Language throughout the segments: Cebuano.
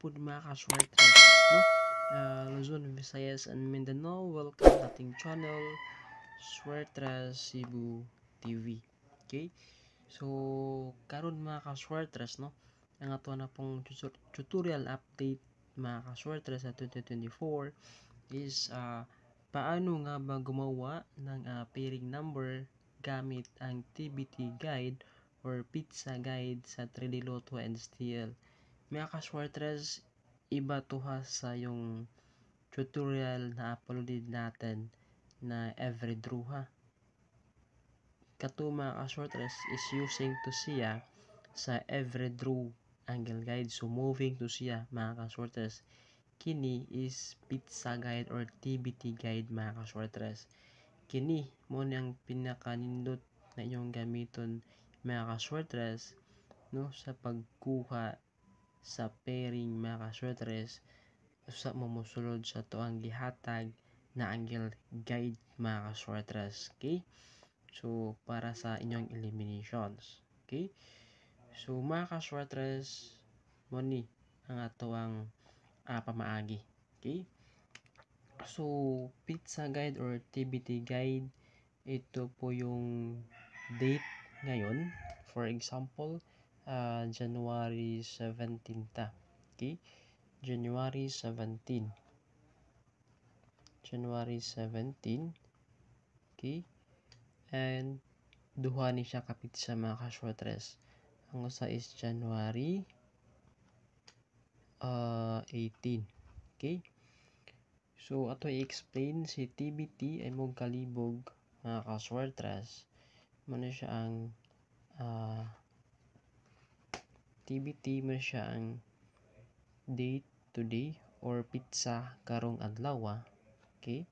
Hapon, mga kaswertres, no? Luzon, Visayas, and Mindanao, welcome sa ating channel, Swertres Cebu TV. Okay? So, karon, mga kaswertres, no? Ang ato na pong tutorial update, mga kaswertres, sa 2024 is paano nga ba gumawa ng pairing number gamit ang TBT guide or pizza guide sa 3D Lotto and STL. Mga kaswertres, iba to ha sa yung tutorial na uploaded natin na every draw ha. Kato, mga kaswertres, is using to siya sa every draw angle guide. So moving to siya, mga kaswertres. Kini is pizza guide or TBT guide, mga kaswertres. Kini mo ni ang pinakanindot na inyong gamiton, mga kaswertres, no, sa pagkuha sa pairing, mga kaswertres, usa mo mosulod sa to ang gihatag na angle guide, mga kaswertres. Okay? So para sa inyong eliminations. Okay? So mga kaswertres, mo ni ang ato ang pamaagi. Okay? So pizza guide or TBT guide, ito po yung date ngayon. For example, January 17 ta. Okay? January 17. January 17. Okay? And duha ni siya ka pizza, mga kaswertres. Ang usa is January 18. Okay? So ato i-explain si TBT ay mong kalibog, mga kaswertres. Muna siya ang TBT, mo siya ang date today or pizza karong adlaw. Okay?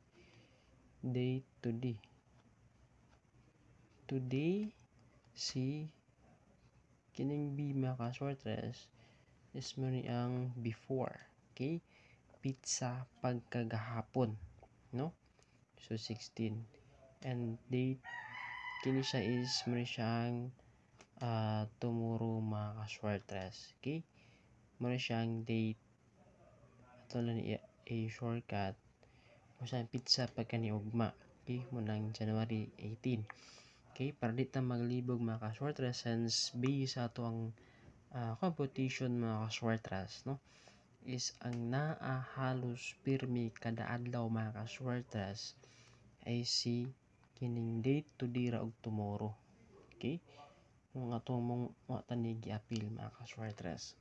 Date today. Today si kining B, mga kaswertres, is mo ni ang before. Okay? Pizza pagkagahapon, no? So 16. And date kini siya is mo ni siya ang tomorrow, mga kaswertres. Okay? Muna siyang date. Ato lang i-shortcut. Mo siyang pizza pagka ni ugma. Okay? Munang January 18. Okay? Para di ta maglibog, mga kaswertres, since base sa ato ang computation, mga kaswertres, no? Is ang naa halos pirmi kada adlaw, mga kaswertres, ay si kining date today ra og tomorrow. Okay? Mga atong mong mga tanig giapil, mga kaswertres.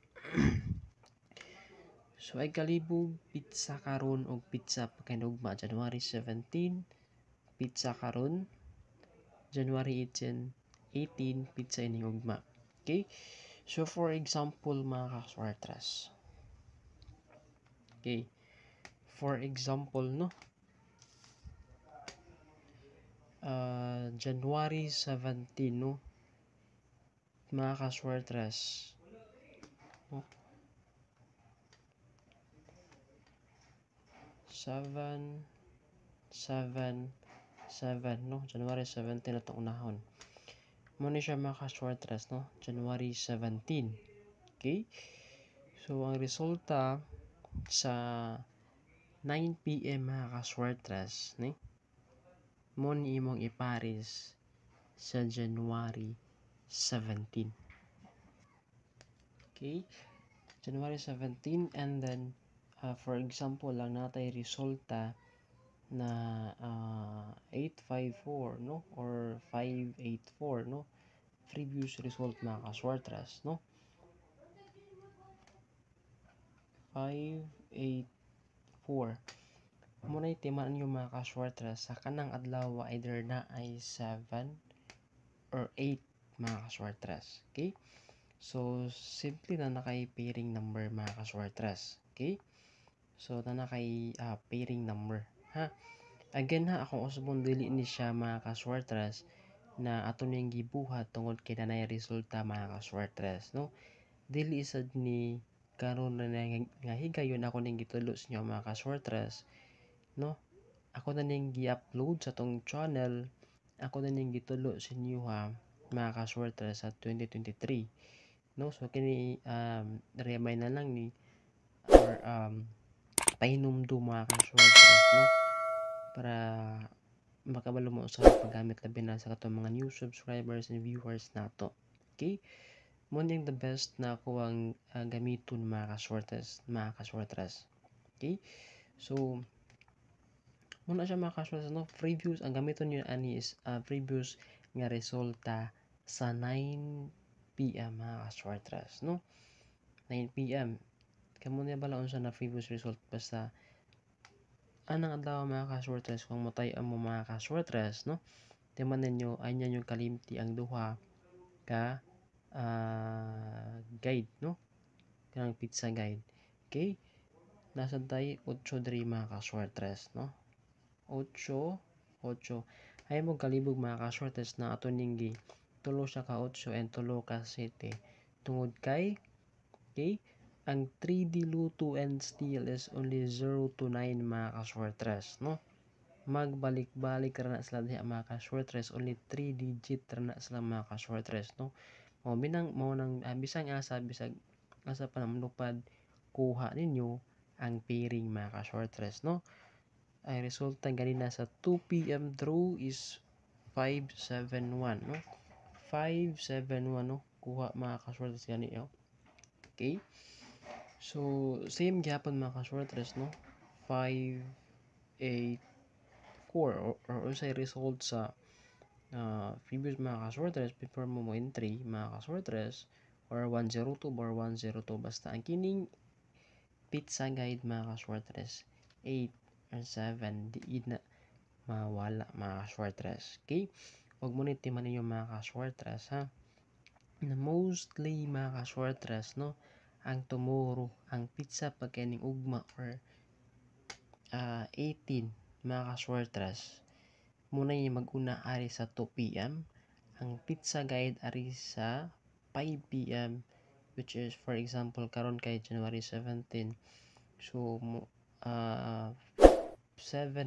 So ay kalibog pizza karon og pizza pagkainugma January 17, pizza karon January 18, pizza ining ugma. Okay? So for example, mga kaswertres. Okay. For example, no, January 17, no, mga kaswertres, no? 7 7 7, no? January 17 na itong unahon mo ni siya, mga kaswertres, no? January 17. Okay, so ang resulta sa 9 p.m., mga kaswertres, ni mo ni imong ipares sa January 17. Okay? January 17, and then for example lang, natay resulta na 854, no, or 584, no, previous result, mga kaswertres, no, 584 mo na itiman ninyo, mga kaswertres, sa kanang adlaw either na ay 7 or 8, mga kaswertres. Okay? So, simple na nakay pairing number, mga kaswertres. Okay? So, na nakay pairing number. Ha? Again ha, akong usbon dili ni siya, mga kaswertres, na ato ning gibuhat tungod kay nanay resulta, mga kaswertres, no? Dili sad ni karon na nga higayon ako ning gitulo sa inyo, mga kaswertres, no? Ako na ning gi-upload sa tong channel, ako na ning gitulo sa inyo ha, mga kaswertres, sa 2023, no? So kini remind na lang ni or pahinumdum, mga kaswertres, no, para makabalo mo sa paggamit, labi na sa katong mga new subscribers and viewers nato. Okay, mo ning the best na ako ang gamiton, mga kaswertres, mga kaswertres. Okay, so muna siya, mga kaswertres, no. Previous ang gamiton niyo ani is previous nga resulta sa 9 p.m., mga kaswertres, no. 9 p.m. kamo niya bala unsa na previous result. Basta anang adlaw, mga kaswertres, kung motay mo, mga kaswertres, no, timan ninyo ay yung kalimti ang duha ka guide, no, kanang pizza guide. Okay, nasa tay 8 diri, mga kaswertres, no. 8 8 ay mo kalibog, mga kaswertres, na ato ning gi tulo siya ka 8 and tulo ka 7 tungod kay, okay, ang 3D Lotto and Steel is only 0 to 9, mga kaswertres, no. Magbalik-balik ra na sila diha, mga kaswertres, only 3 digit ra na sila, mga kaswertres, no. Mao binang mao nang bisang asa, bisag asa pa na lupad, kuha ninyo ang pairing, mga kaswertres, no. Ang resulta ganina sa 2 p.m. draw is 571, no. 571, no, kuha, mga kaswertres, gani, oh. Okay, so same gyapon, mga kaswertres, no, 5 8 4 or unsay result sa previous, mga kaswertres, before mo mo entry, mga kaswertres, or 102 or 102. Basta ang kining pizza guide, mga kaswertres, 8 or 7, di na mawala, mga kaswertres. Okay, wag mo ni timan ninyo, mga kaswertres, ha, na mostly, mga kaswertres, no, ang tomorrow ang pizza pag kining ugma or 18, mga kaswertres, muna yung maguna ari sa 2 p.m., ang pizza guide ari sa 5 p.m., which is for example karon kay January 17, so 7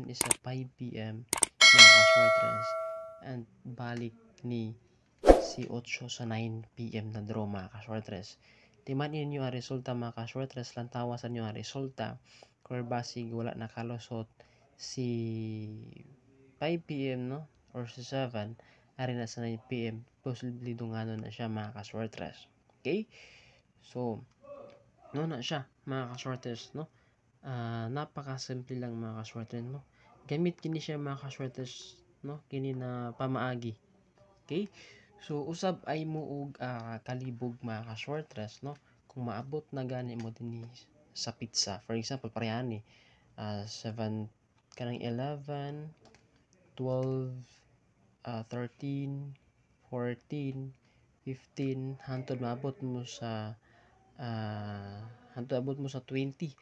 is sa 5 p.m., mga kaswertres, and balik ni si 8 sa 9 p.m. na draw, mga kaswertres. Timan ninyo ang resulta, mga kaswertres, lantawa sa inyo ang resulta or basig wala nakalusot si 5 p.m., no, or si 7 ari na sa 9 p.m., possibly dungano na siya, mga kaswertres. Okay, so no na siya, mga kaswertres, no. Napakasimple lang, mga kaswertres, no. Gamit kini siya, mga kaswertres, no, kini na pamaagi. Okay, so usab ay mo og kalibog, mga kaswertres, no, kung maabot na gani mo dinhi sa pizza. For example, pareha ni 7 kanang 11, 12, 13, 14, 15 hantod maabot mo sa hantod abot mo sa 20,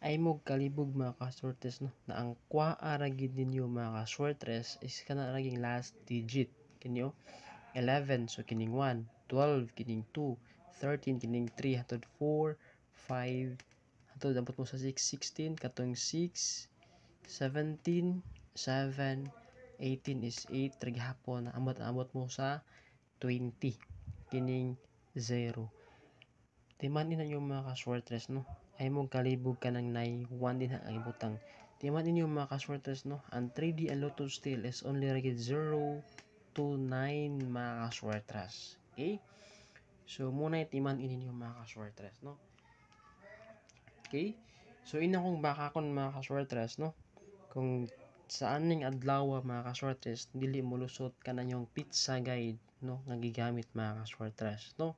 ay mo kalibog, mga kaswertres, no, na ang kuha ra gid ninyo, mga kaswertres, is kana raging last digit kini, oh. 11, so kining 1, 12 kining 2, 13 kining 3, hantod 4, 5 hantod abot mo sa 6, 16 katong 6, 17 7, 18 is 8 ra gihapon, amot abot mo sa 20 kining 0. Timan ninyo, mga kaswertres, no, ay mong kalibog ka ng 9 1 din ang ibutang. Timan ninyo, mga kaswertres, no, ang 3D and Lotto Steel is only ra 0 to 9, mga kaswertres. Okay, so muna timan ninyo, mga kaswertres, no. Okay, so ina kong baka kon, mga kaswertres, no, kung sa aning adlaw, mga kaswertres, dili mo lusot kanan yung pizza guide, no, nga gigamit, mga kaswertres, no,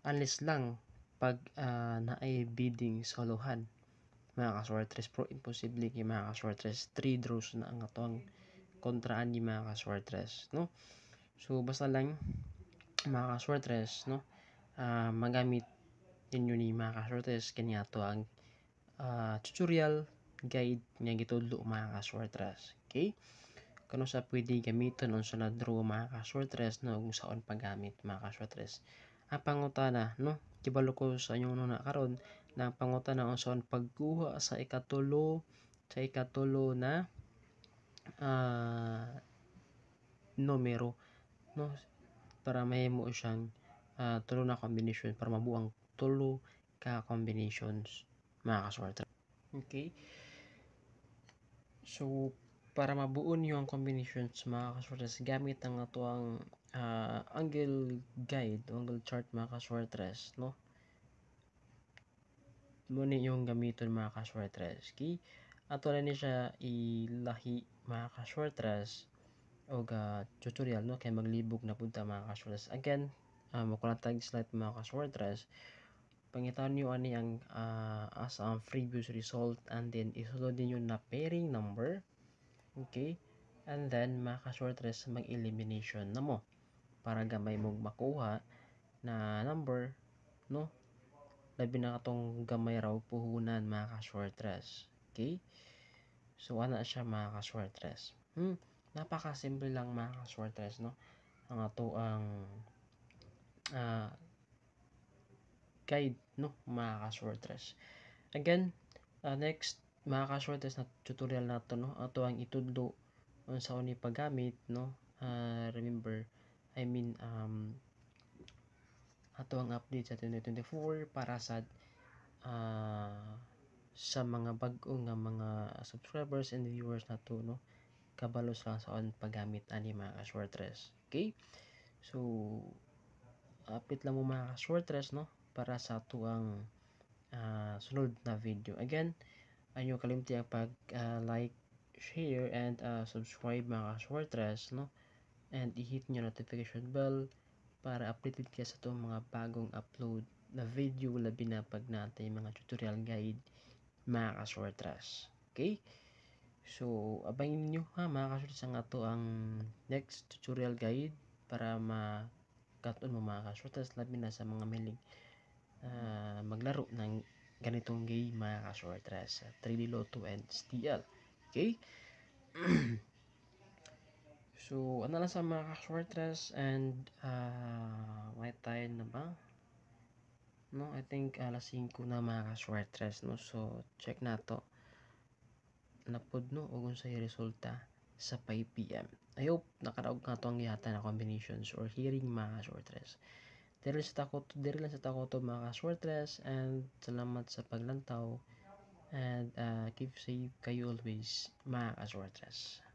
unless lang pag naay bidding solohan, mga kaswertres, pero imposible kay, mga kaswertres, 3 draws na ang atong kontraan ni, mga kaswertres, no. So basta lang, mga kaswertres, no, magamit ninyo ni, mga kaswertres, kini ato ang tutorial guide nga gitudlo, mga kaswertres. Okay, kano sa pwede gamiton, unsa na draw, mga kaswertres, no, ug saon paggamit, mga kaswertres. Ang pangutana, no, kibalo ko sa inyong nuna karon na ang pangutana unsaon pagkuha sa ikatulo na numero, no, para mahimo siyang tulo na combination, para mabuo ang tulo ka combinations, mga mga kaswertres. Okay? So, para mabuo niyo ang combinations, mga kaswertres, gamit ang atoang angle guide o angle chart, mga kaswertres, no? Mao ni yung gamiton, mga kaswertres. Okay? Ato na ni siya ilahi, mga kaswertres, og tutorial, no, kay maglibog na pud ta, mga kaswertres. Again, mo tag slide, mga kaswertres. Pangitan niyo ani ang asa ang previous result and then isulod ninyo na pairing number. Okay? And then, mga kaswertres, mag-elimination na mo para gamay mong makuha na number, no? Labi na katong gamay raw puhunan, mga kaswertres. Okay? So ana siya, mga kaswertres. Napaka-simple lang, mga kaswertres, no? Ang ato ang guide, no, mga kaswertres. Again, next, mga kaswertres, na tutorial nato, no, ato ang itudlo unsa ni paggamit, no? Remember, I mean, ato ang update sa 2024 para sa mga bag-o nga mga subscribers and viewers nato, no, kabalo sila sa on paggamit ani, mga kaswertres. Okay? So update lang mo, mga kaswertres, no, para sa ato ang sunod na video. Again, ayaw kalimti ang pag like, share and subscribe, mga kaswertres, no, and i-hit nyo notification bell para updated ka sa itong mga bagong upload na video, labi na pag natin mga tutorial guide, mga kaswertres. Okay? So, abangin niyo ha, mga kaswertres, ang ato ang next tutorial guide para makat-on mo, mga kaswertres, labi na sa mga mahilig maglaro ng ganitong game, mga kaswertres, 3D Lotto and STL. Okay? So, ano lang sa mga kaswertres and may tayo na ba? No, I think alas 5 na, mga kaswertres, no? So, check na to. Napod, no, ug unsay resulta sa 5 p.m. I hope nakadaog nga to ang gihatan na combinations or hearing, mga kaswertres. Diri lang sa tako to, mga kaswertres, and salamat sa paglantaw and keep safe kayo always, mga kaswertres.